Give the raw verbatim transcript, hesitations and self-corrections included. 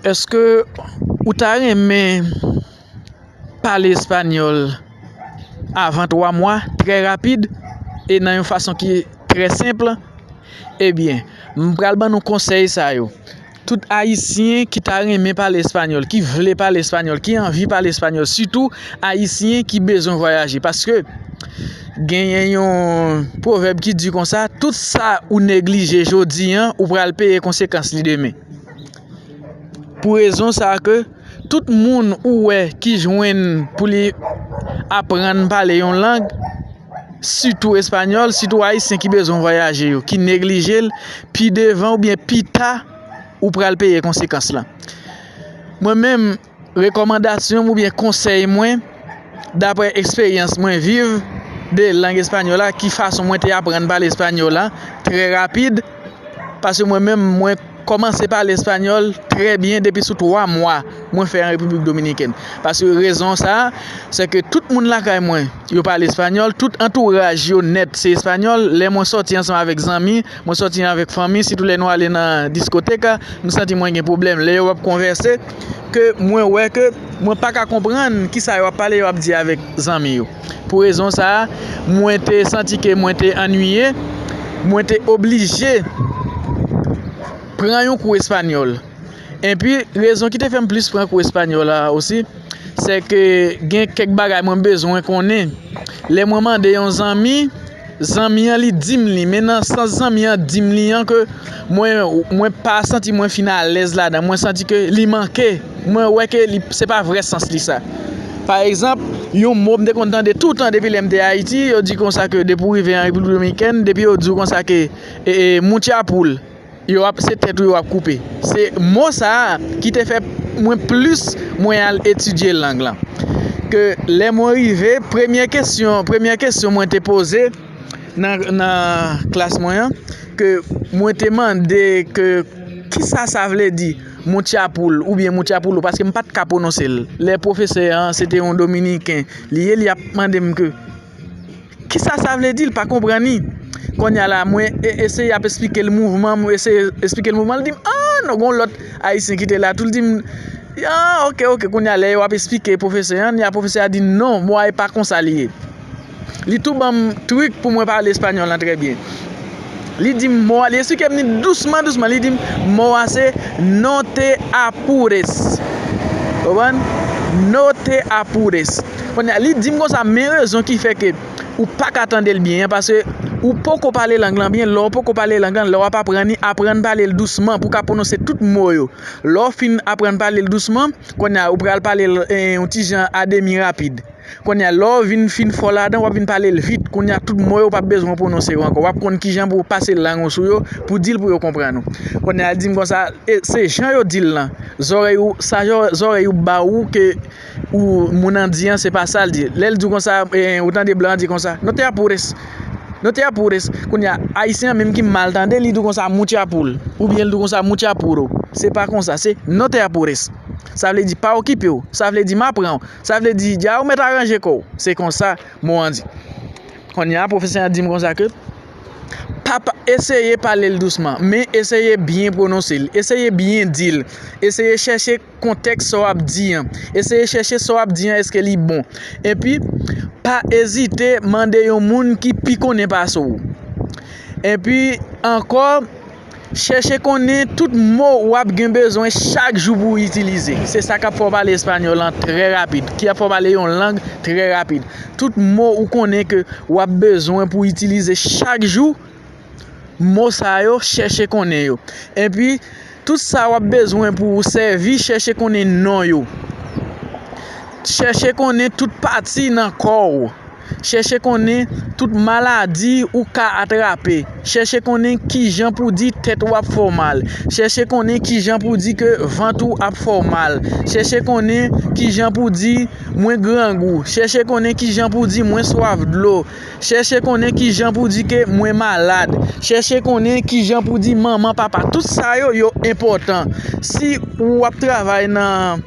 Èske ou ta renmen pale espanyòl avan twa mwa, trè rapid, e nan yon fason ki trè senp? Ebyen, m pral ban nou konsèy sa yo. Tout Ayisyen ki ta renmen pale espanyòl, ki vle pale espanyòl, ki anvi pale espanyòl, sitou Ayisyen ki bezwen vwayaje. Paske genyen yon pwovèb ki di konsa, tout sa ou neglije jodi a, ou pral peye konsekans li demen. Pou rezon sa ke tout moun ou wè ki jwenn pou li aprann pale yon lang, sitou espanyòl, sitou ayisyen ki bezwen vwayaje yo, ki neglije l, pi devan oubyen pi ta, ou pral peye konsekans lan. Mwen menm, rekòmandasyon m oubyen konsèy mwen, daprè eksperyans mwen viv de lang espanyòl la, ki fason mwen te aprann pale espanyòl la, trè rapid, paske mwen menm, mwen kòmanse pale espanyòl trè byen depi sou twa mwa mwen fè an Repiblik Dominikèn. Paske rezon sa a, se ke tout moun lakay mwen, yo pale espanyòl, tout antouraj yo nèt se espanyòl. Lè mwen sòti ansanm avèk zanmi, mwen sòti avèk fanmi, sitou lè nou ale nan diskotèk, m santi mwen gen pwoblèm. Lè yo ap konvèse, ke mwen wè ke mwen pa ka konprann kisa yo ap pale, yo ap di avèk zanmi yo. Pou rezon sa a, mwen te santi ke mwen te annuiye, mwen te oblije pran yon kou espanyòl. Epi, rezon ki te fè m plis pran kou espanyòl la osi, se ke gen kèk bagay mwen bezwen konnen. Lè mwen mande yon zanmi, zanmi an li di m li, men nan sans zanmi an di m li an ke mwen, mwen pa santi mwen fin alèz ladan, mwen santi ke li manke, mwen wè ke li, se pa vrè sans li sa. Pa egzanp, yon mo m te konn tande toutan depi lè m te Ayiti, yo di konsa ke depi w rive an Repiblik Dominikèn, depi yo di w konsa ke, e, e, mucha pool, yo ap, se tèt ou yo ap koupe. Se mo sa a ki te fè mwen plis mwen al etidye lang lan. Ke lè mwen rive, premyè kesyon, premyè kesyon mwen te poze nan, nan klas mwen an, ke mwen te mande ke kisa sa vle di mucha pool oubyen mucha pulo, paske m pa t ka pwononse l. Lè pwofesè an, se te yon dominiken, li ye, li ap mande m ke kisa sa vle di, l pa konprann li. Kounye a la, mwen e-, eseye ap esplike l mouvman, mwen eseye esplike l mouvman, l di m, ah, non, gon lòt ayisyen ki te la tou, l di m, ah, ok, ok, kounye a, lè yo ap esplike pwofesè an, kounye a pwofesè a di, non, mo a e pa konsa li ye. Li tou ban m trik pou mwen pale espanyòl lan trè byen. Li di m mo a, li esplike m li dousman, dousman, li di m mo a se no te apures. Konprann? No te apures. Kounye a, li di m konsa, men rezon ki fè ke ou pa ka tande l byen an, paske ou poko pale lang lan byen. Lè w poko pale lang lan, lè w ap aprann li, aprann pale l dousman pou w ka pwononse tout mo yo. Lè w fin aprann pale l dousman, kounye a, ou pral pale l, eh, yon ti jan a demi rapid. Kounye a, lè w vin fin fò ladan, w ap vin pale l vit. Kounye a, tout mo yo w p ap bezwen pwononse yo ankò. W ap konn kijan pou w pase lang ou sou yo, pou w di l pou yo konprann ou. Kounye a, l di m konsa, e, se jan yo di l lan. Zòrèy ou, sa zò-, zòrèy ou ba ou ke ou, moun an di an, se pa sa l di. Lè l di w konsa, e, ou tande blan an di konsa, no te apures. No te apures. Kounye a, ayisyen an menm ki mal tande, li di w konsa, mucha pool. Oubyen l di w konsa, mucha puro. Se pa konsa, se no te apures. Sa vle di pa okipe w. Sa vle di m ap pran w. Sa vle di, dja ou mèt aranje kò w. Se konsa mo an di. Kounye a, pwofesè an di m konsa ke, pa, pa, eseye pale l dousman, men eseye byen pwononse l, eseye byen di l, eseye chèche kontèks sa w ap di an, eseye chèche sa w ap di an, èske li bon. Epi, pa ezite mande yon moun ki pi konnen pase w. Epi, ankò, chèche konnen tout mo w ap gen bezwen chak jou pou w itilize. Se sa k ap fè w pale espanyòl lan trè rapid, ki ap fè w pale yon lang trè rapid. Tout mo ou konnen ke w ap bezwen pou w itilize chak jou, mo sa yo, chèche konnen yo. Epi, tout sa w ap bezwen pou w sèvi, chèche konnen non yo. Chèche konnen tout pati nan kò w. Chèche konnen tout maladi ou ka atrape. Chèche konnen kijan pou di tèt ou ap fè w mal. Chèche konnen kijan pou di ke vant ou ap fè w mal. Chèche konnen kijan pou di mwen grangou. Chèche konnen kijan pou di mwen swaf dlo. Chèche konnen kijan pou di ke mwen malad. Chèche konnen kijan pou di manman, papa. Tout sa yo, yo enpòtan. Si ou ap travay nan